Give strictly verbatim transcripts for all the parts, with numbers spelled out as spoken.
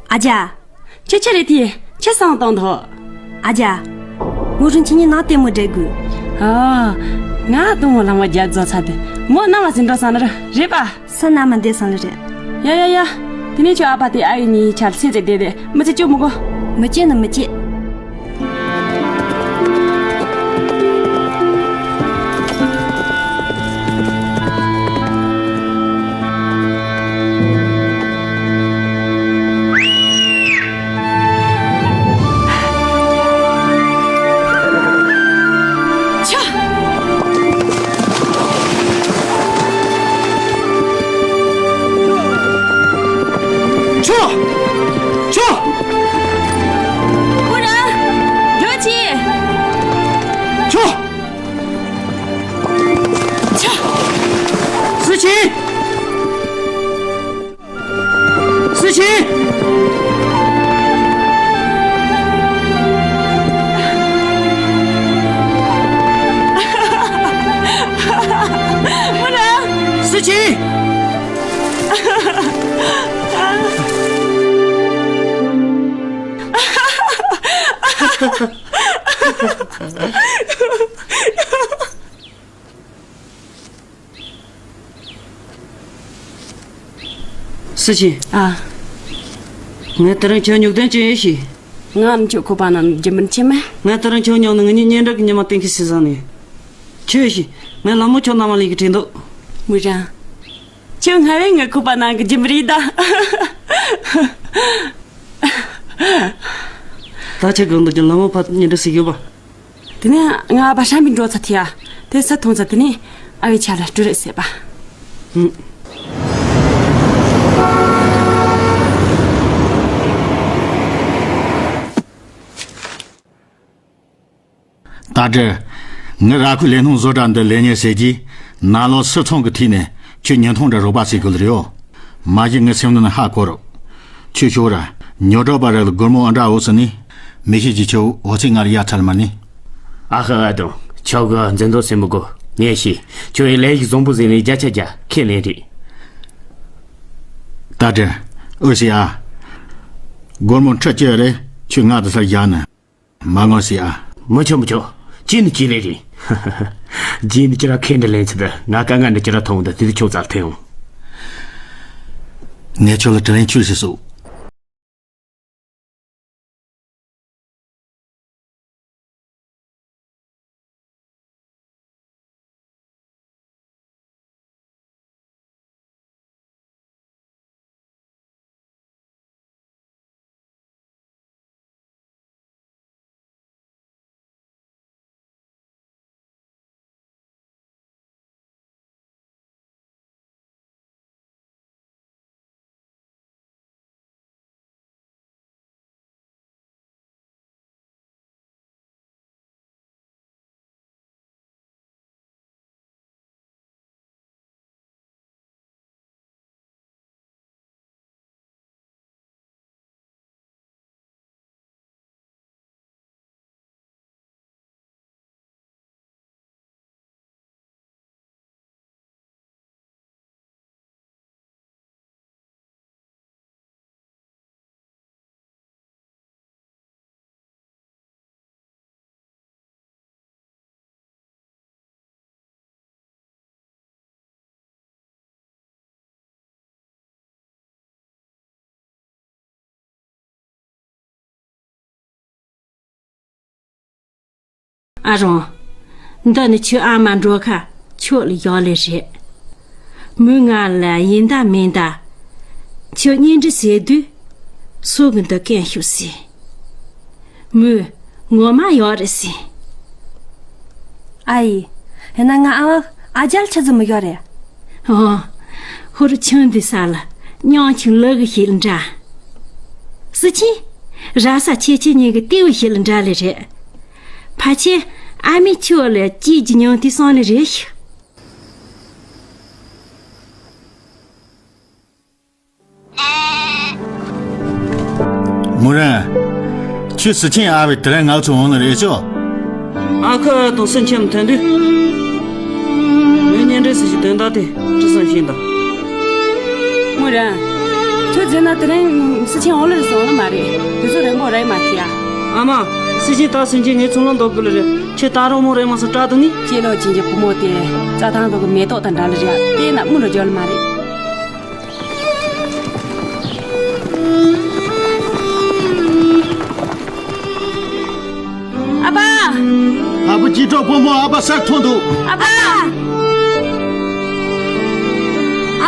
ཨ་ཅག་ཁྱོད་ཆི་རེད་དེ། ཁྱི་སང་བཏང་ཐོག་ཨ་ཅག་མོ་རང་ཁྱེད་གཉིས་ནང་ལྟད་མོ་འགྲིག་དགོས། ཨ། ང་ལྟད་མོ་ལྷང་བ་རྒྱ་རྫོགས་ཚར་དུས་མོ་ནང་ལ་ཟིན་འགྲོ་ས་ནི་རེད་པ། ས་ན་མ་འདས་སང་ལ་རེད། ཡ་ཡ་ཡ། དེ་ནས་ཁྱོད་ཨ་ཕ་དེ་ཨ་ཡེ་གཉིས་ཆར་སེ་ཙེ་བསྡད་དེ་མི་ཚེ་སྐྱོ་མི་གོ། མི་སྐྱེ་ནི་མི་སྐྱེ། ཆོ། ཆོ། ཁོ་རང་། འགྲོ་ཆེ། ཆོ། ཆོ། སུ་ཆེ། སུ་ཆེ། ཁོ་རང་། སུ་ཆེ། སུ་ཆེ། ཨ། ངས་དེ་རིང་ཁྱོད་སྨྱུག་དོན་ཅི་ཡོད་ཤི། ང་ནི་ཁྱོད་ཁོ་པ་ན་རྒྱུ་མིན་ཆེ་མེ། ངས་དེ་རིང་ཁྱོད་མྱོང་ནི་ང་གཉིས་གཉེན་སྒྲིག་གི་ཉི་མ་གཏན་འཁེལ་སྲིད་བཟང་ནས། ཁྱོད་ཤི། ངས་ལ་མོ་ཁྱོད་ནང་མ་ལས་ཀྱི་དྲན་འདུག་མོ་རང་། ཁྱོད་སྔ་བས་ངའི་ཁོ་པ་ནང་གི་རྒྱུ་མི་རེད་ད། ད་ཆ་གང་འདུག་ཀྱང་ལ་མོ་ཕ་གཉེན་སྒྲིག་སྲིད་ཡོད་པ། དེ་ནས་ང་ཨ་ཕ་ཧྲན་པིན་འགྲོ་ཚར་ཐི་ཡ། དེ་ས་ཐོང་ཚར་དེ་ནས་ཨ་བའི་ཆ་ལ་སྤྲུལ་རེད་ཟེར་པ། ཧུམ། རྟ་དྲེལ། ངའི་ར་ཁུལ་ལས་སྣུམ་བཟོ་གྲྭ་འདི་ལས་གཉེར་ཟེར་གྱིས་ནང་ལོགས་སིལ་ཚོང་གི་ཐིག་ནས་ཁྱོད་ཉིན་ཐོང་འདྲ་རོགས་པ་བྱེད་དགོས་རེད་ཡོ། མ་གཞི་ངའི་སེམས་ནང་ཧ་གོ་རོགས། ཁྱོད་ཤོག་ར། ཉོ་གྲོགས་པ་རེ་ལ་སྒོར་མོ་ཨ་འདྲ་འོ་ཟེར་ནི། མི་ཤེས་ཀྱི་ཆེའུ་འོ་ཚིག་ངར་ཡ་ཚར་མ་ནི། ཨ་ཧ་ཨ་དང་། ཆོག་གི་འཛིན་དོ་སེམས་མི་དགོ། ངས་ཤེས། ཁྱོད་ཡི་ལས་ཡིག་བཟང་པོ་ཟིན་ནས་བརྒྱ་ཆ་བརྒྱ་ཁས་ལེན་རེད། ད་དྲན། ཨོ་སི་ཨ། སྒོར་མོ་ཁྲི་གཅིག་རེད། ཁྱོད་ང་དང་སར་བཞག་ནི། མ་ངོ་སི་ཨ། མི་ཆོག་མི་ཆོག་ཅི་ནི་ཅི་ལེ་རེད། ཇི་ནི་ཅི་ར་ཁས་འདྲ་ལེན་ཚུལ་དུ་ང་དཀའ་ངལ་འདི་ཅི་ར་མཐོང་འདི་དེ་དུ་ཁྱོད་ཙལ་ཐེ་ཡོང་། ངས་ཁྱོད་ལ་དྲིན་ལན་ཆུ་ཞིག་གསོ། ཨ་རོང་། འདི་ནི་ཁྱོད་ཨ་མ་འགྲོ་ཁ་ཁྱོད་ལ་ཡོད་ལེ་རེད། མོས་ང་ལ་ཡིན་ད་མིན་ད། ཁྱོད་གཉེན་སྒྲིག་བྱེད་དུས་སུ་གི་འདི་སྐད་ཤུགས་སི། མོས་ངོ་མ་ཡོད་རེད་སི། ཨ་ཡེ། ཡིན་ན་ང་ཨ་མ་ཨ་ཅལ་ཆི་ཟིག་མི་ཡོད་རེད། ཨོ། ཧོར་ཆུང་འདི་ས་ལ་སྙིང་ཆུང་ལུ་གི་ཤེད་འདྲ། སི་ཆི། ར་ས་ཆེ་ཆེ་གཉིས་ཀྱི་ལྟེ་བའི་ཤེད་འདྲ་ལེ་རེད། ཕ་ཆེ་ཨ་མའི་ཁྱོད་ལ་སྐྱིད་ཀྱི་མྱོང་དུས་སོང་ནི་རེད་ཤི། མོ་རང་། ཁྱོད་སི་ཆེན་ཨ་བའི་དེ་རིང་ང་ཚོ་འོང་ནི་རེད་ཆོ། ཨ་ཁུ་དང་སུན་ཆེམ་ཐོན་དུས། ངའི་གཉེན་འབྲེལ་སྲིད་ཀྱི་དོན་དག་དེ་ཅི་བསམ་ཤེས་དང་། མོ་རང་། ཁྱོད་ཟེར་ན་དེ་རིང་སི་ཆེན་འོང་ལེ་རེད་སོང་ལེ་མ་རེད། དུས་ཚོད་རིང་པོ་རེད་མ་ཁྱེད་ཡ། ཨ་མ། སི་ཆེན་ད་སེམས་ཅན་ངའི་ཚོང་ལམ་འདོགས་དགོས་ལེ་རེད། ཁྱེད་ད་རུང་མོ་རེད་མ་སོང་སྐྲག་འདུག་ནི། ཁྱེད་ལོ་ཅན་གྱི་བུ་མོ་དེ་རྩྭ་ཐང་དུ་གི་མེ་ཏོག་དང་འདྲ་ལེ་རེད། དེ་ན་དམུ་རུ་འཇོག་ལེ་མ་རེད། ཨ་ཕ། ཨ་ཕ་ཅི་གྲོགས་བུ་མོ་ཨ་ཕ་སར་ཐོན་འདུག་ཨ་ཕ།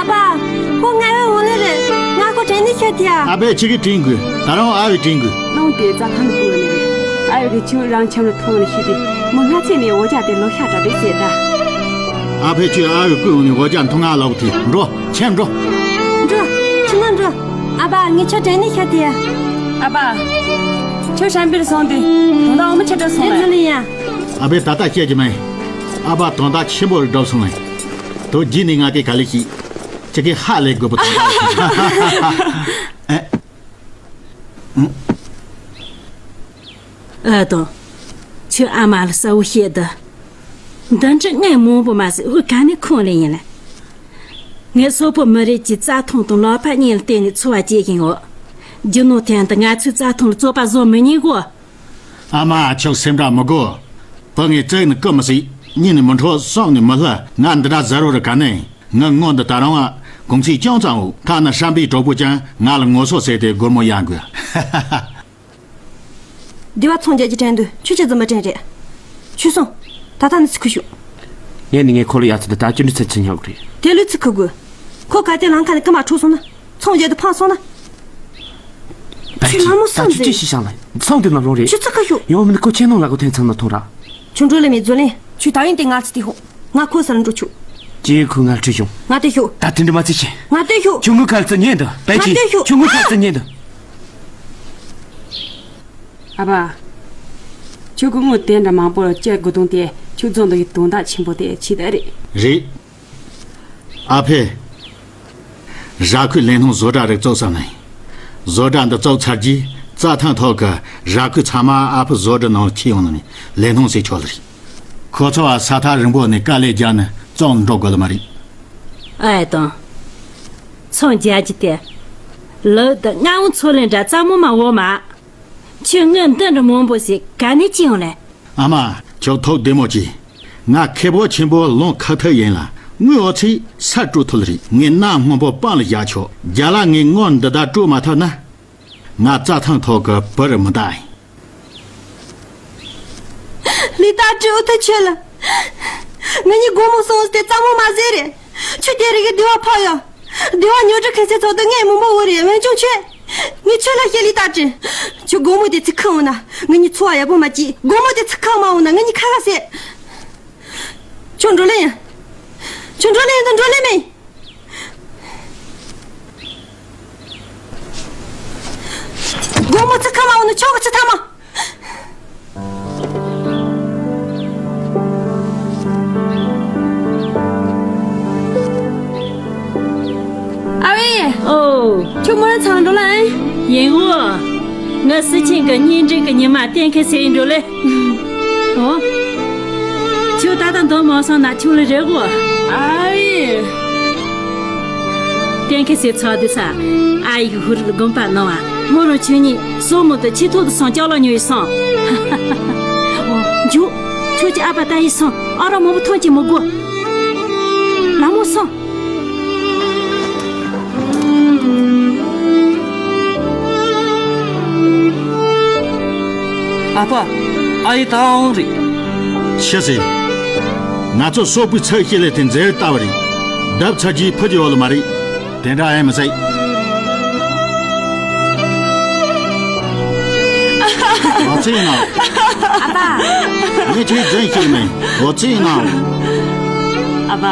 ཨ་ཕ། ཁོ་ང་བའི་འོང་ལེ་རེད། ང་ཁོ་དྲན་ནི་ཤོད་དེ་ཨ། ཨ་ཕས་ཁྱེད་ཀྱི་དྲན་དགོས། ད་རུང་ཨ་བས་དྲན་དགོས། རླུང་དེ་རྩྭ་ཐང་དུ་སྤུངས་ནས་རེད། ཨ་ཡོ་དེ་ཁྱོད་རང་འཆམ་ལ་ཐོང་ནས་ཤི་དེ་མི་སྔ་ཚེ་ནས་འོ་ཅག་དེ་ལོ་ཤ་འདྲ་རེད་ཟེར་ད། ཨ་ཕས་ཁྱོད་ཨ་བས་བསྐུལ་འོང་ནས་འོ་ཅག་འཐུང་ང་ལབ་དེ་འགྲོ་ཁྱེད་འགྲོ། འགྲོ། ཁྱིམ་ན་འགྲོ། ཨ་ཕ་ངས་ཁྱོད་དྲན་ནི་ཤོད་དེ། ཨ་ཕ། ཁྱོད་ཧྲན་པིར་སོང་དུས་དོན་དག་འོ་མ་ཆེ་དྲགས་སོང་ལེ། ཨ་ཕས་ད་ལྟ་བཤད་ཀྱི་མེད། ཨ་ཕ་དོན་དག་ཆེན་པོ་རེ་སྒྲུབ་སོང་ལེ། དོ་རྒྱུ་ནི་ང་གི་ག་ལེ་ཤི། ཁྱེད་ཀྱི་ཧ་ལས་དགོས་པ་དོན་དག་ཨ་དང་། ཁྱོད་ཨ་མ་ལ་གསལ་བོ་བཤད་དུ། འདི་འདྲ་ངས་མང་པོ་མ་ཟིག་འུ་ག་ནས་ཁུངས་ལེན་ཡིན་ལ། ངས་སོག་པོ་མི་རིགས་ཀྱི་རྩྭ་ཐང་དང་ལག་པ་གཉིས་ལ་བརྟེན་ནས་འཚོ་བ་སྐྱེལ་བཞིན་ཡོད། རྒྱུ་ནོར་ཐན་དུ་ང་ཚོའི་རྩྭ་ཐང་ལ་རྩོད་པ་བཟོ་མི་ཉན་གོ། ཨ་མ་ཁྱོད་སེམས་ཁྲལ་མི་དགོས། བུ་ངས་བཙལ་ནས་རྐུ་མི་སྲིད། གཉིད་ནས་མི་འཕྲོ་བསམ་ནས་མི་ལྷོད། ང་འདི་འདྲ་ཟེར་བ་རེ་ག་ནས། ངའི་ངོ་འདི་ད་རུང་གུང་ཚིགས་ཅུང་ཙམ་འོ་ཐ་ན་ཧྲམ་པའི་གྲོགས་པོ་ཀྱང་ང་ལ་ངོ་སོ་ཟེར་ཏེ་སྒོར་མོ་གཡར་དགོས། སྡེ་བ་ཚོང་རྒྱག་གི་དྲན་འདུག་ཁྱོད་ཀྱི་རྫུན་མ་དྲན་རེད། ཁྱོད་སོང་། ད་ལྟ་ནི་ཚིག་ཁུ་ཞུ། ངས་ནི་ངའི་ཁོ་ལ་ཡ་ཚ་དེ་ད་ཅི་འདྲ་ཚད་ཚིག་ཉག་རེད། དེ་ལུས་ཚིག་ཁུ་དགོས། ཁོ་ག་དེ་ལང་ཁ་ནས་ཀི་མ་འཕྲོ་སོང་ན། ཚོང་རྒྱག་དུ་ཕངས་སོང་ན། ཁྱོད་ལ་མོ་བསམ་ད་ཁྱོད་ཅི་ཟེར། ཤི་ཤང་ལ་ཚོང་དེ་ན་རོ་རེད། ཁྱོད་ཚིག་ཁུ་ཞུ། ཡོང་མི་ནི་ཁོ་ཁྱེད་ནང་ལ་གོ་ཐེན་ཚང་ན་ཐོང་ར། ཁྱོད་འགྲོ་ལེ་མེད་རྫུན་ལེན། ཁྱོད་ད་ཡིན་ཏེ་ང་ཚི་དེ་ཧོ། ང་ཁོ་སར་འགྲོ་ཆུག་ཅེས་ཁོས་ང་ཁྲིད་བྱུང་། ང་དེ་ཤོག་ད་དེ་འདྲ་མ་ཚིག་ཤིང་། ང་དེ་ཤོག་ཁྱོད་ངོ་ཁ་ལ་ཚིག་ཉན་འདུག་པད་ང་ཅི། དེ་ཤོག་ཁྱོད་ངོ་ཁ་ལ་ཚིག་ཉན་འདུག་ཨ་ཕ། ཁྱོད་ཀྱི་དངུལ་དེ་འདྲ་མང་པོ་བསྐྱལ་དགོས་དོན་དེ་ཁྱོད་རྫོང་དུ་ཡི་དོན་དག་ཆེན་པོ་དེ་ཆེ་ད་རེད། རེད། ཨ་ཕས། ར་ཁུལ་ལས་སྣོན་བཟོ་གྲྭ་རིགས་བཙུགས་བསམ་ནས། བཟོ་གྲྭ་འདི་བཙུགས་ཚར་རྗེས་རྩྭ་ཐང་ཐོག་གི་ར་ཁུལ་ཚང་མ་ཨ་ཕ་བཟོ་གྲྭ་ནང་ཁྱེར་ཡོང་ནས་ལས་སྣོན་བྱེད་ཆོག་ལེ་རེད། ཁོ་ཚོ་བ་ས་ཐག་རིང་པོ་ནས་དཀའ་ལས་རྒྱག་ནས་བཙོང་འགྲོ་དགོས་ལེ་མ་རེད། ཨེ་དང་། ཚོང་རྒྱག་རྒྱུ་དེ། ལག་དང་མངའ་དབང་ཚོ་ལས་འདྲ་རྩ་མོ་མ་འོ་མ། ཁྱོད་དངུལ་འདི་འདྲ་མང་པོ་ཞིག་ག་ནས་ཅི་ཡོང་ལེ། ཨ་མ། ཁྱོད་ཐུགས་བདེ་མོ་གྱིས། ང་ཁེ་པོ་ཆེན་པོ་ལོང་ཁ་ཐུག་ཡིན་ལ་དངུལ་འོ་ཚིག་ས་སྤྲོད་ཐུབ་ལེ་རེད། ངས་གནའ་སྔོན་པོ་སྤང་ལ་བཞག་ཆོག་རྒྱ་ལ་ངས་དངུལ་འདི་དག་སྤྲོད་མ་ཐུབ་ན། ང་རྩྭ་ཐང་ཐོག་གི་བུ་རུ་མི་འདའ་ཡིན། ལི་ཏ་ཀྲི་འུ་ཐུག་ཆོད་ལ། ང་གཉིས་སྒོར་མོ་སོང་སྟེ་རྩ་མོ་མ་ཟེར་རེད། ཆུ་དེ་རིག་གི་སྡེ་བ་ཕ་ཡ། སྡེ་བ་ཉོ་སྒྲུབ་མཁན་ཚེ་ཚོགས་དུ་ངས་མི་མོ་བོ་རེད་འོན་ཀྱང་ཆོད། ངས་ཆོད་ལ་བཤད་ལི་ཏ་ཀྲི། ཁྱོད་སྒོར་མོ་དེ་ཚིག་ཁ་འོང་ན་ང་གཉིས་འཚོ་བ་ཡག་པོ་མ་སྐྱིད། སྒོར་མོ་དེ་ཚིག་ཁ་མ་འོང་ན་ང་གཉིས་ཁ་ཁ་ཟེར། ཁྱོད་འགྲོ་ལེ་ཡིན། ཁྱོད་འགྲོ་ལེ་ཡིན་དང་འགྲོ་ལེ་མེད། དགོང་མོ་ཚིག་ཁ་མ་འོང་ནི་ཆོག་གི་ཚི་ཐ་མ། ཨ་བེ། ཨོ། ཁྱོད་མོ་རང་ཚང་འགྲོ་ལ་ཨེ། ཡིན་འོ། ང་སི་ཆིན་གི་གཉེན་སྒྲིག་གི་ཉི་མ་གཏན་འཁེལ་ཟེར་ཡིན་འགྲོ་ལེ། ཨོ། ཁྱོད་ད་ལྟ་འདོན་མ་སོང་ན་ཁྱོད་ལ་རེ་གོ། ཨ་ཡེ། གཏན་འཁེལ་ཟེར་ཚར་དུས་ས། ཨ་ཡེ་གི་ཧུ་རི་ལ་དགོངས་པ་གནང་བ། མོ་རང་ཁྱོད་གཉིས་སོ་མོ་དུ་ཆེ་ཐོག་ཏུ་སོང་ཅག་ལ་ཉོས་ཡོད་སོང་། ཨོ། འཇུ། ཁྱོད་ཀྱི་ཨ་ཕ་ལྟ་ཡི་སོང་། ཨ་རོགས་མང་པོ་ཐོན་གྱི་མི་དགོས། ལ་མོ་སོང་། ཨ་ཕ། ཨ་ཡེ་ད་འོང་རེད། ཤི་ཟེར། ང་ཚོ་སོག་པོའི་ཚབ་བྱེད་ལས་དེ་མཛད་ལྟ་བ་རེད། བརྡབ་ཚར་གྱིས་ཕུ་རྒྱུ་ཡོད་ལ་མ་རེད། དེ་འདྲ་ཨེ་མི་ཟེར། ཨ་ཙི་ཡིན་ནོ། ཨ་ཕ། ངས་ཁྱོད་རྫུན་བཤད་མིན། ཨོ་ཙི་ཡིན་ནོ། ཨ་ཕ།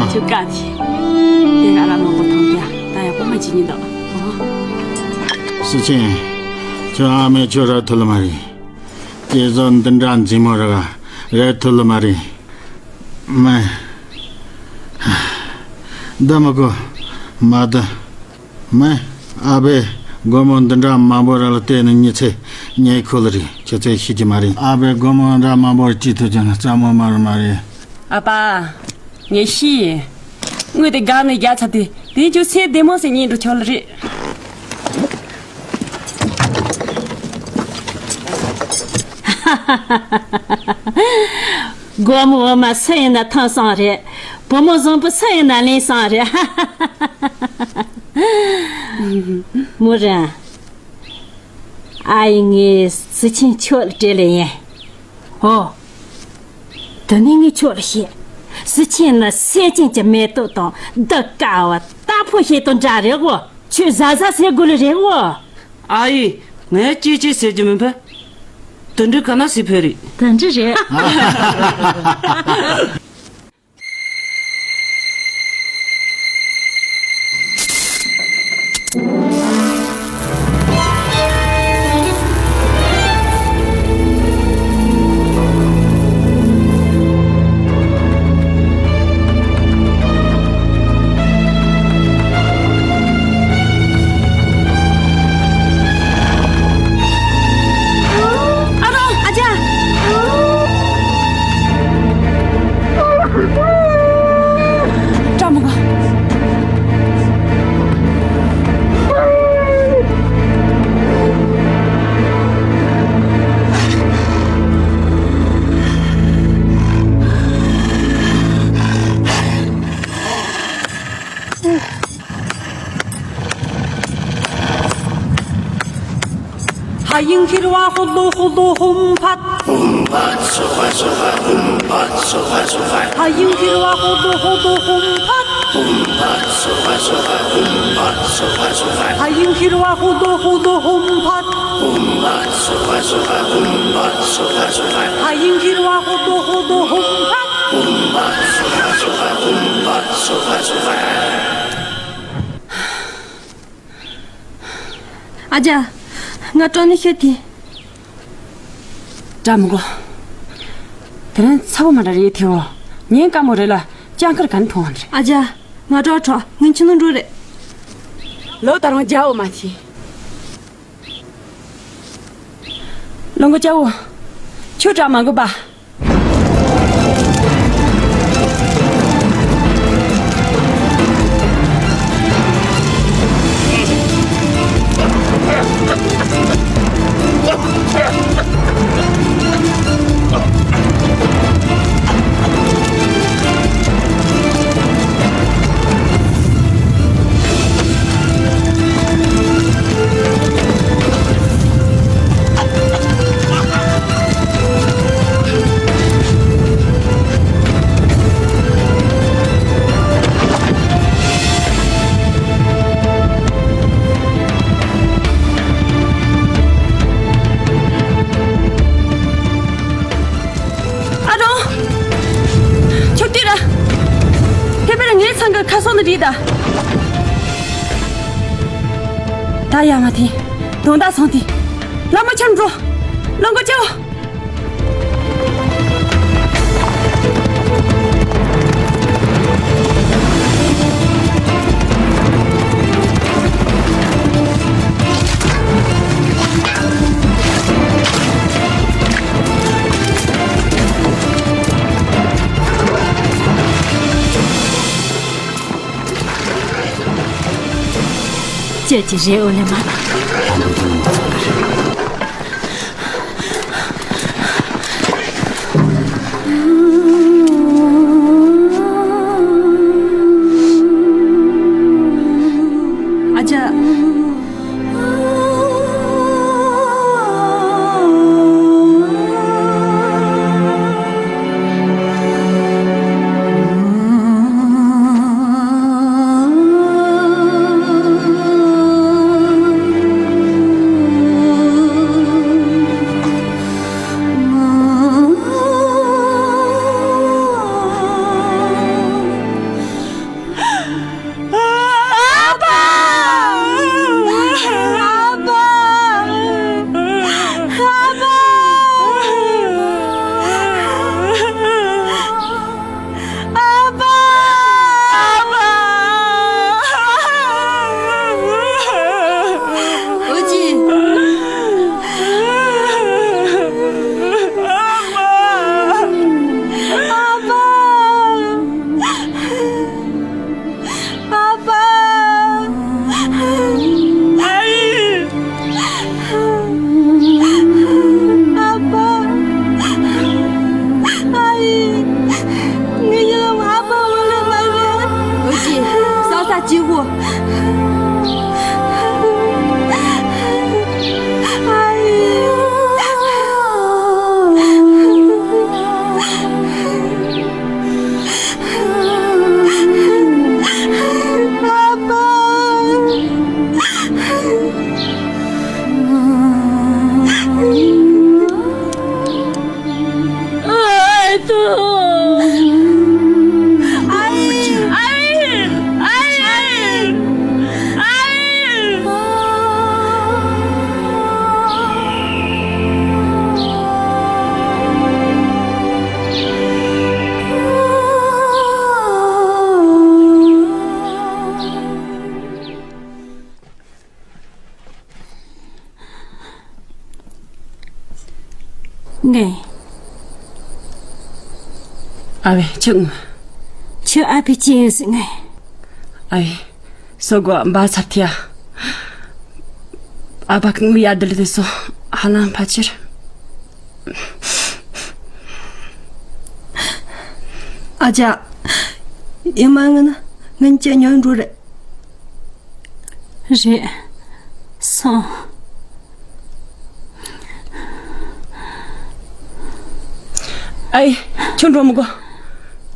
ཨ། ཁྱོད་བཀའ་ཐི། དེ་ག་ལ་མང་པོ་ཐོང་ཀྱ། ད་ཡག་པོ་མ་བྱེད་ཉིན་དོ། ཨོ། སི་ཆེན། ཁྱོད་ཨ་མས་ཁྱོད་ར་ཐུ་ལ་མ་རེད། སྐྱེ་བཟོ་འདི་འདྲ་མཛེས་མོ་ར་ར་ཐུ་ལ་མ་རེད། མ། འདི་མ་གོ། མ་ད། མེ། ཨ་བེ། སྒོར་མོ་འདི་འདྲ་མང་པོ་ར་ལ་བལྟས་ནས་མྱི་ཚེ་ཉེ་ཁུལ་རེད། ཁྱེད་ཚོས་ཤེས་ཀྱི་མ་རེད། ཨ་བེ། སྒོར་མོ་འདྲ་མང་པོ་ཅི་ཐུབ་ཀྱང་རྩ་མོ་མར་མ་རེད། ཨ་ཕ། ངས་ཤེས། དངུལ་དེ་སྒང་ནས་རྒྱག་ཚར་དུས་ དེ་ཁྱོད་སེམས་བདེ་མོ་ཟེར་ཉན་འགྲོ་ཆོག་ལ་རེད། སྒོར་མོ་འོ་མ་སུ་ཡིན་ན་ཐོན་སོང་རེད། བུ་མོ་བཟང་པོ་སུ་ཡིན་ན་ལེན་སོང་རེད། མོ་རང་། ཨ་ཡེ་ངས་ཟི་ཆེན་ཁྱོད་ལ་སྤྲད་ལེ་ཡིན། ཨོ། དེ་ནས་ངས་ཁྱོད་ལ་བཤད། ཟི་ཆེན་ནི་སེམས་ཅན་གྱི་མེ་ཏོག་དང་འདི་དཀར་བ་རྟ་ཕོ་བཤད་དང་འདྲ་རེད་གོ། ཁྱོད་ཟ་ཟ་ཟེར་དགོས་ལེ་རེད་གོ། ཨ་ཡེ། ངས་ཅི་ཅི་ཟེར་གྱི་མིན་པས། དེ་འདྲའི་ག་ན་སི་ཕེ་རེད། དེ་འདྲ་རེད། ཨ་རོ། ཨ་ཅག་བཀྲ་མི་དགོས། ཧ་ཡིན་ཁྱིར་བ་ཧུ་ལུ་ཧུ་ལུ་ཧུམ་ཕད། ཧུམ་ཕད་སུ་ཧ་སུ་ཧ་ཧུམ་ཕད་སུ་ཧ་སུ་ཧ། ཧ་ཡིན་ཁྱིར་བ་ཧུ་ལུ་ཧུ་ལུ་ཧུམ་ཕད། ཧུམ་ཕད་སུ་ཧ་སུ་ཧ་ཧུམ་ཕད་སུ་ཧ་སུ་ཧ། ཧ་ཡིན་ཁྱིར་བ་ཧུ་ལུ་ཧུ་ལུ་ཧུམ་ཕད། ཧུམ་ཕད་སུ་ཧ་སུ་ཧ་ཧུམ་ཕད་སུ་ཧ་སུ་ཧ། ཧ་ཡིན་ཁྱིར་བ་ཧུ་ལུ་ཧུ་ལུ་ཧུམ་ཕད། ཧུམ་ཕད་སུ་ཧ་སུ་ཧ་ཧུམ་ཕད་སུ་ཧ་སུ་ཧ། ཨ་ཅག་ང་སྤྲོ་ནས་ཤོད་དེ། བཀྲ་མི་དགོས། དེ་རིང་ཚ་བོ་མ་འདྲ་རེད་དེའོ། ཉིན་དཀར་མོ་རེད་ལ་སྤྱང་ཀར་ག་ནས་མཐོང་བ་རེད། ཨ་ཅག་ང་སྤྲོ་བྲོ་ངས་ཁྱི་ནང་འགྲོ་རེད། ལོ་ད་རང་རྒྱ་འོ་མ་ཤི། ལོ་མགོ་སྐྱ་བོ། ཁྱོད་བཀྲ་མ་དགོས་པ། ཨ་རོ། ཁྱོད་ལྟོས་ར། ཁྱེད་པར་ངའི་ཚང་གི་ཁ་སང་ནི་རེད་ད། ད་ཡ་མ་དེ། དོན་དག་སོང་དེ། ལ་མ་ཆམ་འགྲོ། ལ་མགོ་ཅོ། ཁྱོད་ཀྱི་རེ་འོ་ལེ་མ། ཨ་ཅག་ངས། ཨ་བས་ཁྱི་ངུ། ཁྱི་ཨ་ཕའི་ཅི་ཡིན་ཟེར་ངས། ཨ་བས། སོ་གོ་འབའ་ཚབ་ཐིའ། ཨ་ཕ་ངུ་ཡ་དེ་ལ་དེ་སོ་ཧ་ལམ་ཕ་ཕྱིར། ཨ་ཅག་ཡི་མ་ངན་ན་ངན་ཅེ་ཉོན་འགྲོ་རེད། རེད། སོང་། ཨའི། ཁྱོད་འགྲོ་མི་དགོས།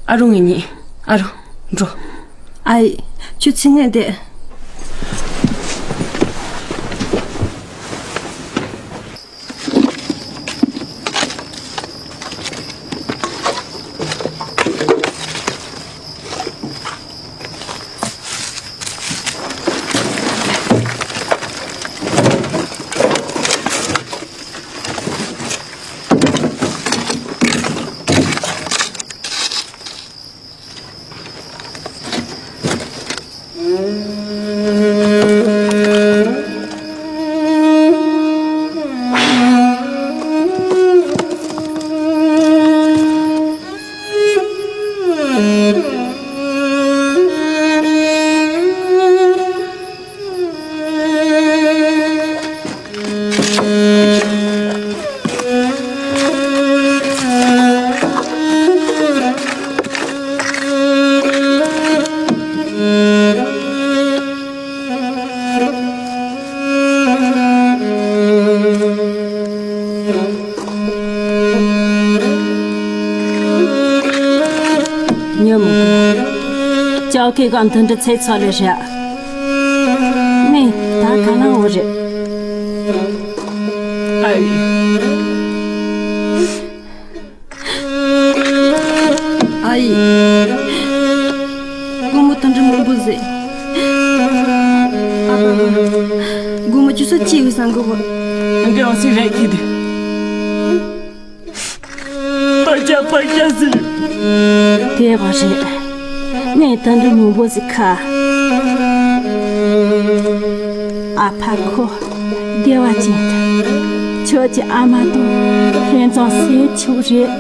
ཨ་རུང་ངེད་གཉིས། ཨ་རུང་། འགྲོ། ཨའི། ཁྱོད་ཚིག་ངན་དེ། ཉོན་མི་དགོས། ཅོ་ཀེ་ག་མཐུན་སྒྲིལ་ཚེ་ཚོ་ལས་རེད། ངས་ད་ག་ལ་འོ་རེད། ཨ་ཡི། ཨ་ཡི། དགོང་མོ་དུད་འགྲོ་མང་པོ་བཟས། ཨ་ཕ། དགོང་མོ་ཁྱོད་ཚོ་ཅི་ཡོད་བསམ་གི་བ། ང་གི་འོ་སི་རེད་ཁྱི་དེ། པ་ཅག་པ་ཅག་ཟེར། དེ་བ་རེད། ངས་དུད་འགྲོ་མང་པོ་ཟིག་ཁ། ཨ་ཕ་ཁོ་བདེ་བ་ཅན་དུ། ཁྱོད་ཀྱི་ཨ་མ་དང་ལྷན་ཙང་སེ་ཆུ་རེད།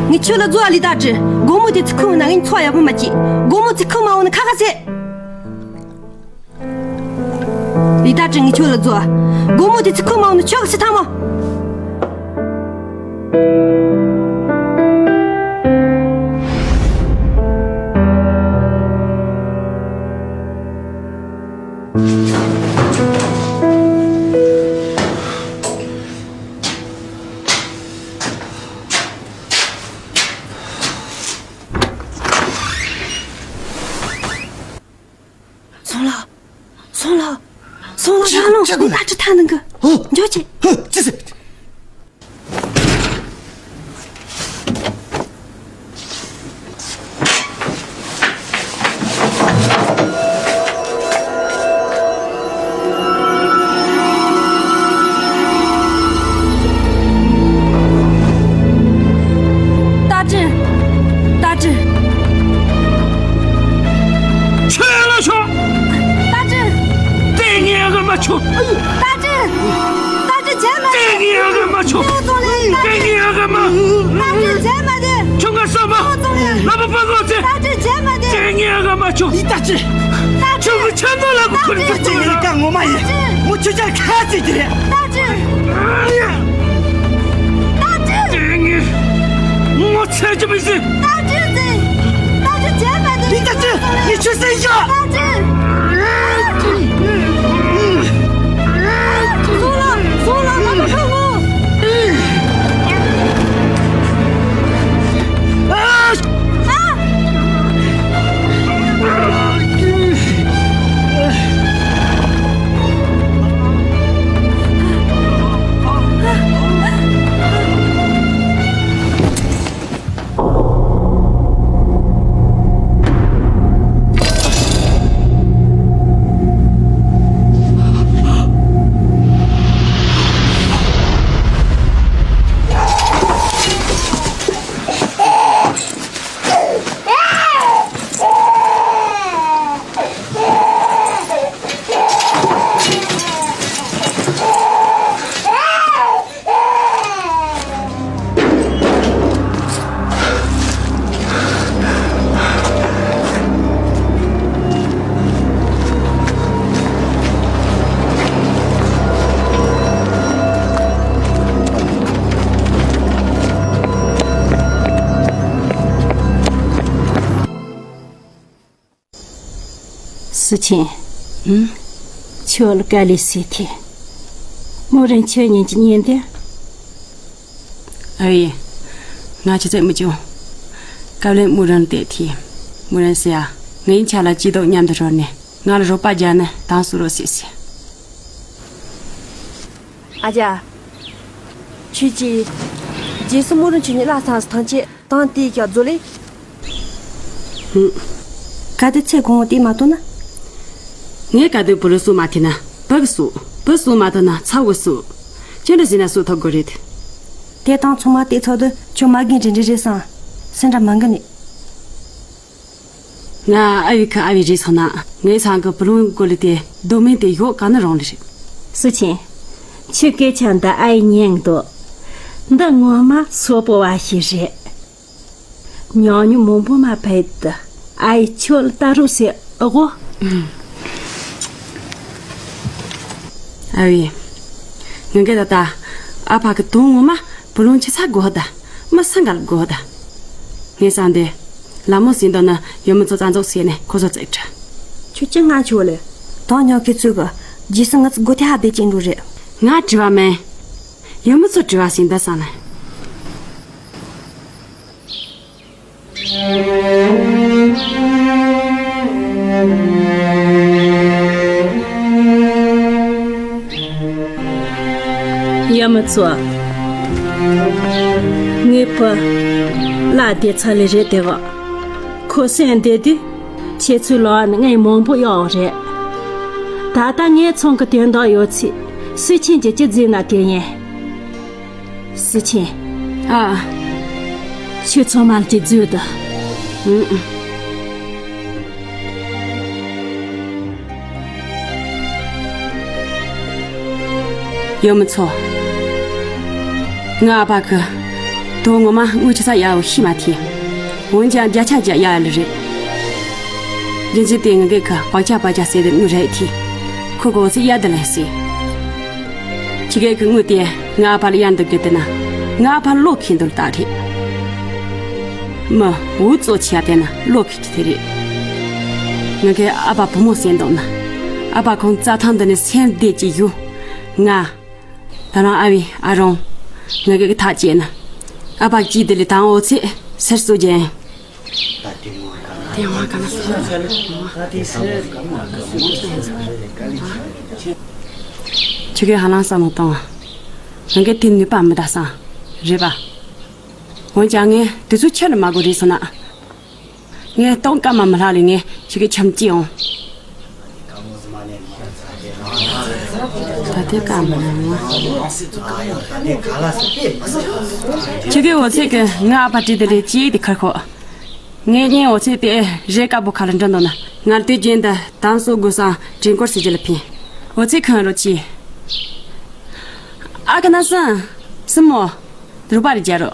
ངས་ཁྱོད་ལ་རྫོགས་ཨ་ལི་ད་ཅི། དགོང་མོ་དེ་ཚི་ཁུག་ན་ངས་ཚོ་ཡག་པོ་མ་སྐྱེས། དགོང་མོ་ཚི་ཁུག་མ་འོང་ན་ཁ་ཁ་ཟེ། ལི་ད་ཅི་ངས་ཁྱོད་ལ་རྫོགས། དགོང་མོ་དེ་ཚི་ཁུག་མ་འོང་ན་ཁྱོད་ག་སི་ཐང་མོ། སོང་ལ། སོང་ལ། སོང་ལ། ཅི། རང་ལོ་ཅི་དགོས། ད་ཅི་ཐ་ནང་གི། ཧོ། འཇོག་ཅི། ཧོ། ཅི་ཟེར། ཏ་ཀྲི། ཏ་ཀྲི། ཁྱོད་ལ་ཤོག་ཏ་ཀྲི། དེ་ངའི་ཨ་མ་ཆུ། ཏ་ཀྲི། ཏ་ཀྲི་བྱས་མ་དེ་ངའི་ཨ་མ་ཆུ། ཏེའུ་ཙུང་ལི། ཏ་ཀྲི། དེ་ངའི་ཨ་མ། ཏ་ཀྲི་བྱས་མ་དེ། ཁྱོད་ང་ས་མ། ཏེའུ་ཙུང་ལི། ལ་མ་པ་གོ་ཚེ། ཏ་ཀྲི་བྱས་མ་དེ། དེ་ངའི་ཨ་མ་ཆུ། ཡི་ཏ་ཀྲི། ཏ་ཀྲི། ཁྱོད་ཀྱི་ཆ་ནོ་ལ་གོ་ཁུར་ཏ་ཀྲི། ཏ་ཀྲི་ཡི་ཀ་ངོ་མ་ཡིན། ཏ་ཀྲི། མུ་ཆུ་ཅག་ཁ་ཅིག་གི་རེད། ཏ་ཀྲི། ཏ་ཀྲི། དེ་ངའི། ངོ་ཚ་གི་མི་ཤེས། ད་ཅི་ཟེར། ད་ཅི་བྱས་པ་དེ། ཡིན་ད་ཅི། ཡིན་ཆུ་ཟེར་ཡ། ད་ཅི། སོང་ལ། སོང་ལ། ང་ཚོ་ཁ་ངོ་། ཨ། སི་ཆེན། ཨུམ། ཁྱོད་ལ་དཀའ་ལས་སེ་ཐེ། མོ་རང་ཁྱོད་ཉིན་གྱི་ཉིན་དེ། ཨ་ཡེ། ང་ཅི་ཚད་མི་བྱུང་། དཀའ་ལས་མོ་རང་དེ་ཐེ། མོ་རང་སེ་ཡ། ངའི་ཆ་ལ་སྐྱིད་སྡུག་མཉམ་དུ་རོལ་ནས་ང་ལ་རོགས་པ་རྒྱག་ན་དང་སུ་རོགས་སེ་སེ། ཨ་ཅག་ཁྱོད་ཀྱིས། རྗེས་སུ་མོ་རང་ཁྱོད་ཉིད་ལ་སང་སི་ཐང་ཆེ་དང་དེའི་ཀྱག་རྫོ་ལེ། ཧུམ། ག་དེ་ཚེ་གོང་བོ་དེ་མ་གཏོགས་ན། ངས་ག་དུས་བུ་ལོ་སུ་མ་ཐེ་ན་བུ་གི་སུ། བུ་སུ་མ་ཐེ་ན་ཚ་བོ་སུ། ཅི་འདྲ་ཟིན་ན་སུ་ཐོབ་དགོས་རེད། དེ་དང་ཚང་མ་དེ་ཚོ་དུ་ཁྱོད་མ་རྒན་འདྲི་འདྲི་རེད་སང་། སེམས་འདྲ་མ་འགི་ནི། ང་ཨ་བི་ཁ་ཨ་བི་རེད་སོང་ན་ངའི་ཚང་གི་བུ་ལོན་གོ་ལི་དེ་རྡོ་མིན་དེ་ཡོག་ག་ན་རང་ལི་རེད། སུ་ཆེན། ཁྱོད་སྐད་ཆ་འདི་ཨ་ཡི་ཉན་འདུག་འདི་ངོ་མ་སོ་པོ་བ་ཞིག་རེད། ཉོག་ཉོག་མང་པོ་མ་ཕེད་དུ་ཨ་ཡི་ཁྱོད་ལ་ལྟ་རོགས་སེ་ཨོ་གོ། ཨ་བི། ངེད་ཀྱི་ད་ལྟ་ཨ་ཕ་གི་དོན་ངོ་མ་བུ་ལོན་ཆི་ཚ་དགོས་ད། མི་ས་འགལ་དགོས་ད། ངས་བསམ་དེ། ལ་མོ་ཟིན་དོ་ན་ཡོད་མི་ཚོ་རྩ་འཛུགས་བྱས་ནས་ཁོ་ཚོ་བཙལ་དྲ། ཁྱོད་ཅི་ང་ཆོ་ལེ། དོན་ཉོ་གི་ཚུལ་གི། རྗེས་སུ་ང་ཚོ་སྒོ་ཐེ་ཧ་བདེ་ཅན་འགྲོ་རེད། ང་དྲི་བ་མེད། ཡོད་མི་ཚོ་དྲི་བ་ཟིན་ད་བསམ་ལེ། ཡ་མི་ཚོ། ངའི་བུ་ལ་བདེ་ཚ་ལེ་རེད་དེ་བ། ཁོ་སེམས་བདེ་དུས་ཁྱེད་ཚོའི་ལོ་ནི་ངའི་མང་པོ་གཡོག་རེད། ད་ལྟ་ངའི་ཚང་གི་དོན་དག་ཡོད་ཚེ་སུ་ཆེན་གྱི་ཅི་བརྫིས་ན་དེ་ཡིན། སི་ཆེན། ཨ། ཁྱོད་ཚང་མ་ལ་ཅིག་བརྫུས་དང་། ཨུ། ཡོད་མི་ཚོ། ང་ཨ་ཕ་གི་དོ་ངོ་མ་དངུལ་ཆ་ས་ཡག་བོ་ཤི་མ་ཐེ། འོན་ཀྱང་བརྒྱ་ཆ་བརྒྱ་ཡག་ལ་རེད། རྒྱུན་ཆད་དེ་ངེད་ཀྱི་བག་ཆགས་བག་ཆགས་ཟེར་དེ་དངུལ་རེད་ཐེ། ཁོ་གོ་ཚེ་ཡག་དེ་ལ་ཟེར། ཁྱི་གེ་གི་དངུལ་དེ་ང་ཨ་ཕ་ལ་གཡར་འདུག་གི་དེ་ན། ང་ཨ་ཕ་ལོ་ཁེ་འདུག་ལྟ་རེད། མི་འུ་ཙོ་ཆེ་དེ་ན་ལོ་ཁེ་ཁྱི་དེ་རེད། ང་གི་ཨ་ཕ་བུ་མོ་སེམས་འདུག་ན། ཨ་ཕ་ཁོང་རྩྭ་ཐང་འདི་ནས་སེམས་བདེ་ཅིག་ཡོད། ང་། ད་རང་ཨ་བི་ཨ་རོང་། ང་གི་ཐག་བཅད་ན། ཨ་ཕ་གཅིག་དེ་ལས་དང་འོ་ཚེ་སེར་སོ་ཅན། དེ་ང་ག་ན་སོང་། ཁྱེད་ཀྱི་ཧ་ལམ་བསམ་བློ་གཏོང་། ང་གི་དེ་ནུས་པ་མི་འདྲ་སང་། རེད་པ། འོན་ཀྱང་ངས་དེ་ཚོ་ཁྱེད་ལ་མ་དགོས་རེད་སོང་ན། ངས་གཏོང་སྐབས་མ་མི་ལྷག་ལས་ངས་ཁྱེད་ཀྱི་ཁྱམས་ཅི་འོང་། ད་དེ་ཀ་མ་ན་ང་། ཁྱེད་ཀྱི་འོ་ཚད་ཀྱི་ང་ཨ་ཕ་བྲིས་དེ་ལས་ཅིག་དེ་ཁར་ཁོ། ངས་ཉིན་འོ་ཚད་དེ་རེ་དཀར་པོ་ཁ་ལ་འགྲོ་འདུག་ན་ང་དེ་རྒྱུན་དུ་དང་སོ་དགོས་སང་དྲིན་སྐོར་ཟེར་རྒྱུ་ལ་ཕན། འོ་ཚད་ཁང་རོ་ཆི། ཨ་ཁ་ན་སང་། སྲིན་མོ། རུ་པ་རི་རྒྱ་རོ།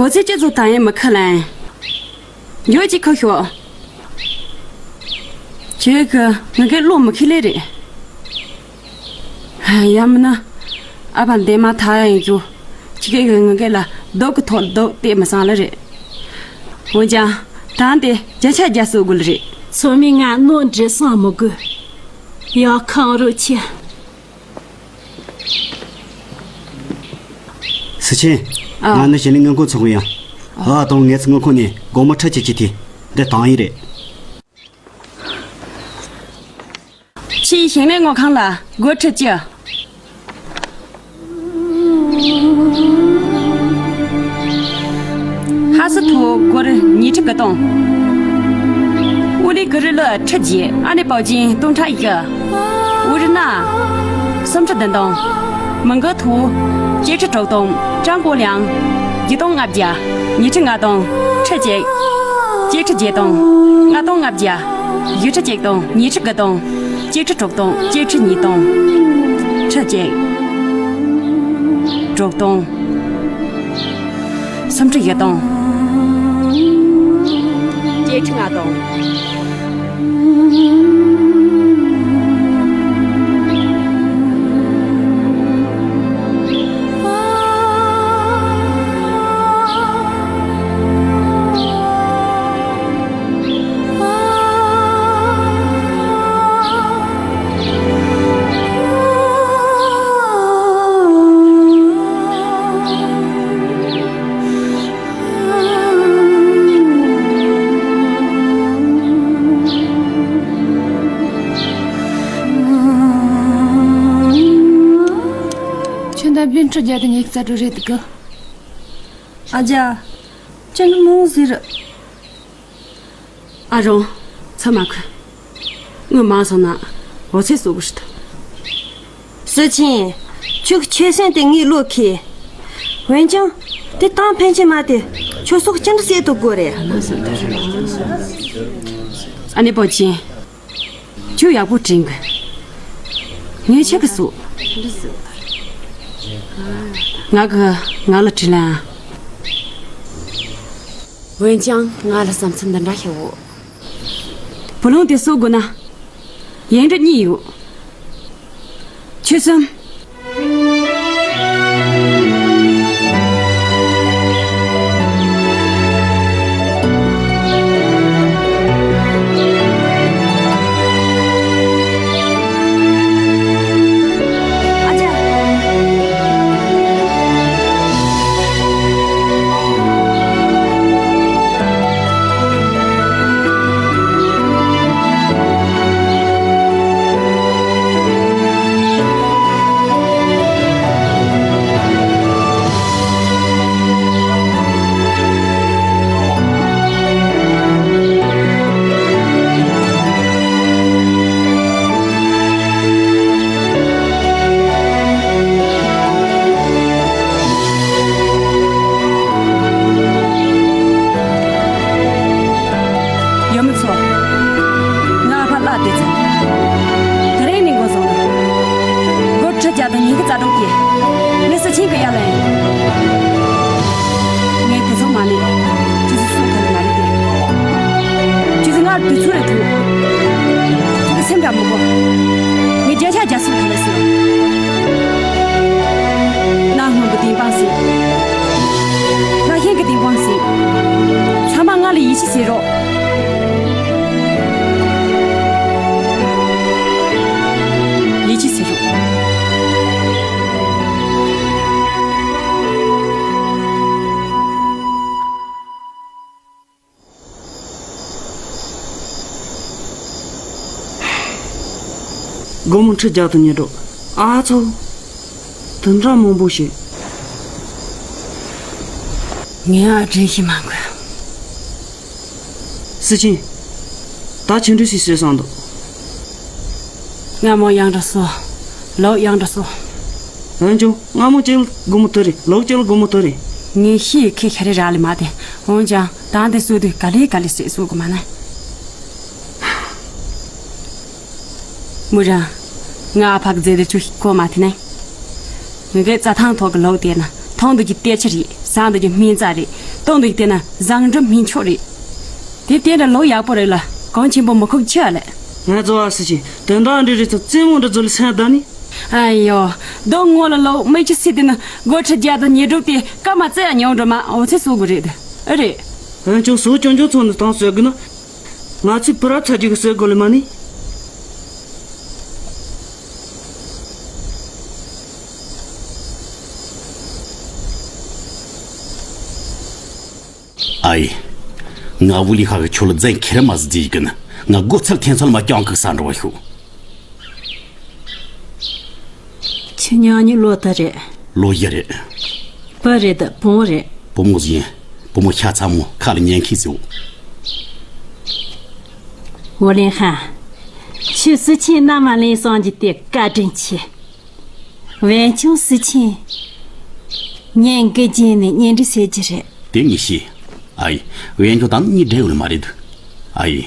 འོ་ཚེ་ཅི་ཚོ་ད་ཡན་མི་ཁ་ལན། འགྱོ་ཅིག་ཁ་ཤོག་ཁྱོད་ཀྱི་ང་གའི་བློ་མི་ཁེལ་ལེ་རེད། ཡང་མིན་ན་ཨ་ཕ་འདས་མ་ཐག་ཡིན་རྒྱུ་ཁྱི་གེ་གི་ང་གའི་ལ་རྡོག་གི་ཐོག་རྡོག་བལྟས་མི་སང་ལེ་རེད། འོན་ཀྱང་ད་འདི་བརྒྱ་ཆ་བརྒྱ་གསོད་དགོས་ལེ་རེད། ཚོད་མའི་ང་ནོར་འདྲི་སང་མི་དགོས། ཡག་ཁང་རུ་ཆེ། སི་ཆེན། ཨ། ང་ནི་ཞི་ལིང་དངུལ་ཁང་ཚོགས་ཡིན། ཨ་དང་ངའི་དངུལ་ཁང་ནས་སྒོར་མོ་ཁྲི་གཅིག་གཅིག་དེ་འདི་བཏང་ཡིན་རེད། ཕྱིའི་ཞིང་ལས་དངུལ་ཁང་ལ་སྒོར་ཁྲི་གཅིག་ཧ་སི་ཐོ་སྒོར་ཉི་ཁྲི་དགུ་སྟོང་། ཨུ་ལི་ཀི་རི་ལི་ཁྲི་བརྒྱད། ཨ་ནེ་པའོ་ཅིན་སྟོང་ཕྲག་བཞི། ཨུ་རི་ན་སུམ་ཁྲི་བདུན་སྟོང་། མི་འགུ་ཐུ་གཅིག་ཁྲི་དྲུག་སྟོང་། ཀྲང་གོ་ལིང་བརྒྱད་སྟོང་ལྔ་བརྒྱ། ཉི་ཁྲི་ལྔ་སྟོང་། ཁྲི་གཅིག་གཅིག་ཁྲི་བརྒྱད་སྟོང་། ལྔ་སྟོང་ལྔ་བརྒྱ། བཞི་ཁྲི་གཅིག་སྟོང་། ཉི་ཁྲི་དགུ་སྟོང་། གཅིག་ཁྲི་དྲུག་སྟོང་། གཅིག་ཁྲི་ཉིས་སྟོང་། ཁྲི་གཅིག་དྲུག་སྟོང་། སུམ་ཁྲི་བཞི་སྟོང་། གཅིག་ཁྲི་ལྔ་སྟོང་། ཁྱོད་ད་བདུན་ཁྲི་བརྒྱ་དང་ཉི་ཤུ་རྩ་དྲུག་རེད་འདུག་གི། ཨ་ཅག་ཅི་ནི་མོ་ཟེར། ཨ་རོང་། ཚ་མ་ཁུ། ངི་མ་སོང་ན་འོ་ཚེ་གསོ་གི་ཤི་ད། སུ་ཆེན། ཁྱོད་ཀྱི་ཆོད་སེམས་དེ་ངའི་བློ་ཁེལ། འོན་ཀྱང་དེ་གཏམ་ཕན་ཆད་མ་དེ་ཁྱོད་སོགས་ཅི་འདྲ་སེ་ཐུབ་དགོས་རེད། ཨ་ནེ་པོ་ཆེན། ཁྱོད་ཡག་པོ་དྲན་གི། ངས་ཆེ་གི་སུ། ང་གི་ང་ལ་དྲིས་ལན་ཨ། འོན་ཀྱང་ང་ལ་བསམ་ཚུལ་འདི་འདྲ་ཤར་འོ། བུ་ལོན་དེ་གསོད་དགོས་ན། ཡིན་འདྲ་གཉིས་ཡོད། ཆོད་སེམས། ཡུམ་ཚོ། ང་ཕ་བླ་དེ་ཚོ། དེ་རིང་ནས་འགོ་བཟུང་། སྒོར་ཁྲི་བརྒྱ་དང་ཉི་ཤུ་རྩ་དྲུག་སྟེར། ངས་སུ་ཆེན་གི་ཡ་ལན། ངས་དེ་ཚོ་མ་ནས་ཁྱོད་ཚོ་སུ་ཐོན་མ་རེད་དེ། ཁྱོད་ཚོ་ང་དུས་ཚོད་རེ་ཐུག་ཁྱོད་ཚོ་སེམས་འདྲ་མི་གོ། ངས་བརྒྱ་ཆ་བརྒྱ་སུ་ཐོན་ལ་ཟེར། གནའ་སྔོན་གྱི་བདེན་དཔང་ཟེར། གནའ་ཤན་གྱི་བདེན་དཔང་ཟེར། ཚང་མ་ང་ལ་ཡིད་ཆེས་བྱེད་རོགས། ཡིད་ཆེས་བྱེད་རོགས། སྒོར་མོ་ཁྲི་བརྒྱ་དང་ཉེར་དྲུག་ཨ་ཚོ། དུ་འདྲ་མང་པོ་ཞིག་ངས་ཨ་འདྲེ་ཞིག་མ་དགོས། སི་ཆིན། ད་ཆུང་འདྲི་སི་སི་སང་འདུག་སྔ་མོ་ཡང་འདྲ་སོ། ལོ་ཡང་འདྲ་སོ། འོན་ཀྱང་སྔ་མོ་གཅིག་ལ་སྒོར་མོ་དུ་རེད། ལོ་གཅིག་ལ་སྒོར་མོ་དུ་རེད། ངས་ཤི་ཡི་ཁེ་ཤ་རེ་རག་ལེ་མ་དེ། འོན་ཀྱང་ད་འདི་སུ་དུས་ག་ལེ་ག་ལེ་སྲེ་སུ་གི་མ་ན། མུ་ར། ང་ཨ་ཕ་གི་རྫས་དེ་ཆུ་ཞིག་གོ་མ་ཐི་ནས། ངི་གེ་རྩྭ་ཐང་ཐོག་གི་ལོག་དེ་ན་ཐོང་དུ་གི་ལྟེ་ཆ་རེད། བཟང་འདུག་གི་སྨན་རྩྭ་རེད། སྟོང་འདུག་གི་དེ་ན་བཟང་འགྲུབ་སྨན་མཆོག་རེད། དེ་དེ་འདྲ་ལོ་ཡག་པོ་རེད་ལ། གང་ཆེན་པོ་མི་ཁུག་ཆེ་བ་ལས། ང་ཚོ་བ་སི་ཆེ་དོན་དག་འདྲི་རེད་ཚོ་རྩེད་མོ་འདྲ་ཚོ་ལ་སེམས་གཏད་ནི། ཨ་ཡོ། རྡོ་ངོ་ལ་ལོ་མེ་ཆུ་སྲིད་དེ་ན་སྒོ་ཁྲི་རྒྱ་དང་ཉེ་སྒྲུབ་དེ་སྐར་མ་རྩེ་ཡ་ཉོ་འགྲོ་མ་འོ་ཚེ་སོ་དགོས་རེད། ཨེ་རེད། འོན་ཀྱང་སོ་སྐྱོན་ཀྱོན་ཚོ་ནི་སྟངས་སོས་དགོས་ན། ང་ཚོས་བུ་རབས་ཚ་རྒྱུད་ཀྱི་སྲོལ་དགོས་ལ་མ་ནི། ཨའི། ང་ཝུ་ལི་ཧ་གི་ཁྱོད་ལ་རྫན་ཁེར་མ་ཟིག་ཟེར་གི་ན་ང་སྒོ་ཚལ་ཐེན་ཚལ་མ་ཀྱང་གི་ས་འགྲོ་བ་ཤོག་ཁྱི་ཉག་ཉི་ལོ་ད་རེད། ལོ་བཞི་རེད། བུ་རེད་ད་བུ་མོ་རེད། བུ་མོ་ཟིན། བུ་མོ་ཤ་ཚ་མོ་ཁ་ལ་ཉན་ཁི་ཟིའོ། ཝུ་ལིན་ཧན། ཁྱོད་སི་ཆིན་མནའ་མ་ལེན་སོང་རྒྱུ་དེ་བཀའ་དྲིན་ཆེ། ཝན་ཆུང་སི་ཆིན། ཉན་གི་རྗེས་ནས་གཉེན་སྒྲིག་བྱེད་རྒྱུ་རེད། དེ་ངས་ཤེས། ཨའི། ཝན་ཆུང་དང་གཉིས་འབྲེལ་ཡོད་མ་རེད། ཨའི།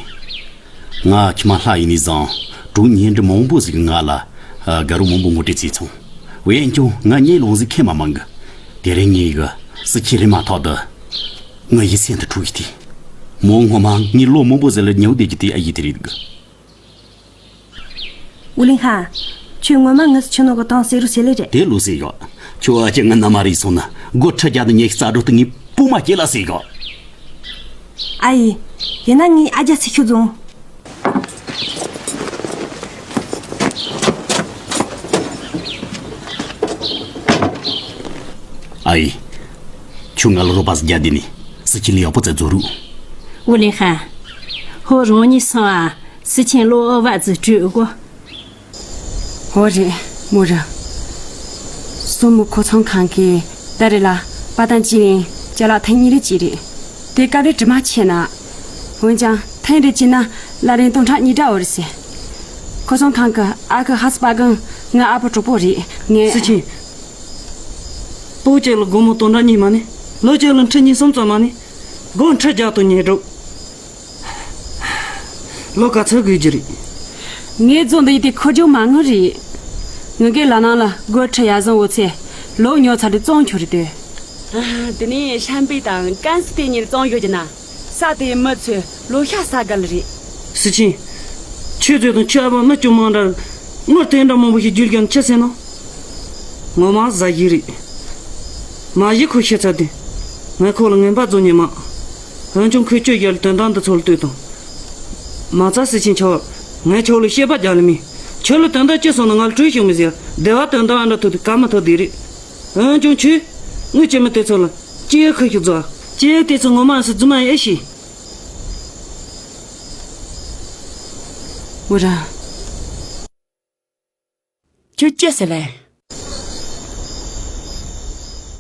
ང་ཁྱི་མ་ལྷ་ཡིན་ནི་བཟང་། གྲོགས་ཉེ་འབྲེལ་མང་པོ་ཟིག་ང་ལ། ཨ། དགའ་རོགས་མང་པོ་ངོ་སྤྲད་བྱས་སོང་། ཝན་ཀྱང་ང་གཉིད་ལོག་ཟིག་ཁེལ་མ་མང་གི། དེ་རིང་ངས་གི་སི་ཁྱི་རེད་མ་ཐག་ཏུ། ངའི་ཡིད་སེམས་དུ་འཁྲུག་ཡི་དེ། མོ་ངོ་མ་ངའི་ལོ་མང་པོ་ཟིག་ལ་ཉོ་བསྡད་ཀྱི་དེ་ཨ་ཡི་དེ་རེད་གི། ཝུ་ལིན་ཧ། ཁྱོད་ངོ་མ་ངི་སི་ཁྱི་ནོ་གི་དང་སེ་རུ་སེ་ལེ་རེད། དེ་ལོ་སེ་ཡོད། ཁྱོད་ཨ་ཅེ་ང་ན་མ་རེད་སོང་ན་སྒོ་ཁྲི་རྒྱ་དུ་ཉེ་ཤི་རྩ་འགྲོ་དུ་ངའི་པུ་མ་སྐྱེ་ལ་སེ་ཡོད། ཨ་ཡི། ཡིན་ན་ངའི་ཨ་ཅག་སི་ཁྱོད་བཟུང་། ཨའི། ཁྱོད་ང་ལ་རོགས་པ་ཟིག་རྒྱག་དེ་ནི་སི་ཁྱི་ལ་ཡག་པོ་བཙལ་རྫོགས་རུ། ཝུ་ལིན་ཧན། ཧོ་རང་ཉིད་སོང་ཨ། སི་ཆེན་ལོ་ཨོ་བ་ཙི་བྲོས་གོ། ཧོ་རེད་མོ་ར། སོ་མོ་ཁོ་ཚང་ཁང་གི་ད་རེ་ལ་པ་ཏང་ཅི་ཡིན་ཅ་ལག་ཐེངས་གཉིས་རེ་གཅིག་རེད། དེ་སྐབས་རེ་དྲི་མ་ཆེ་ན། འོན་ཀྱང་ཐེངས་རེ་གཅིག་ན་ལ་རིང་སྟོང་ཕྲག་གཉིས་འདྲ་འོ་རེད་ཟེར། ཁོ་ཚང་ཁང་གི་ཨ་ཁུ་ཧ་སི་པ་གང་ང་ཨ་ཕོ་གྲོགས་པོ་རེད་ངས། སི་ཆིན། སྤོ་ཅེ་ལ་སྒོར་མོ་སྟོང་ཕྲག་གཉིས་མ་ནི། ལོ་ཅེ་ལ་ཁྲི་གཉིས་གསུམ་ཙམ་མ་ནི། སྒོར་ཁྲི་བརྒྱ་དང་ཉེར་དྲུག་ལོ་ག་ཚོད་དགོས་རྒྱུ་རེད། ངས་རྫོང་འདི་ཡི་དེ་ཁོ་ཇོ་མ་ངུ་རེད། ངུ་གེ་ལ་ནང་ལ་སྒོར་ཁྲི་ཡ་བཟང་འོ་ཚེ། ལོ་ཉོ་ཚར་དུ་བཙོང་ཁྱོ་རེད་དེ། དེ་ནས་ཤམ་པའི་དང་ཀན་སི་དེ་གཉིས་བཙོང་ཡོད་ཀྱི་ན། ས་དེའི་མི་ཚོས་ལོ་ཤ་ས་ག་ལ་རེད། སི་ཆིན། ཁྱོད་ཚོས་དང་ཁྱོད་ཨ་ཕ་མི་སྐྱོ་མང་འདྲ། དངུལ་དེ་འདྲ་མང་པོ་ཞིག་རྒྱུ་རྒྱུ་ནི་ཆི་ཟེར་ན། ངོ་མ་ཟ་ཡི་རེད། མ་གཞི་ཁོ་ཤི་ཚར་དུས། ངས་ཁོ་ལ་ངན་པ་བཟོ་ཉན་མ། འོན་ཀྱང་ཁོས་ཁྱོད་རྒྱལ་དོན་དག་འདི་ཚོ་ལ་ལྟོས་དང་། མ་རྩ་སི་ཆིན་ཆོག་ངས་ཁྱོད་ལ་བཤད་པ་རྒྱག་ལ་མིན། ཁྱོད་ལ་དོན་དག་ཅི་སོང་ན་ང་ལ་གྲོས་ཤིག་མི་ཟེར། བདེ་བ་དོན་དག་ཨ་འདྲ་ཐུག་དུས་ཀ་མ་ཐུག་དེ་རེད། འོན་ཀྱང་ཁྱོད། དངུལ་ཅན་མི་དེ་ཚོ་ལ། ཅི་ཡོད་ཁུ་ཤུགས་རྫོགས། ཅི་ཡོད་དེ་ཚོ་ངོ་མ་སི་རྫུན་མ་ཡིན་ཨེ་ཤེས། འོ་ར། ཁྱོད་ཅི་ཟེར་ལེ།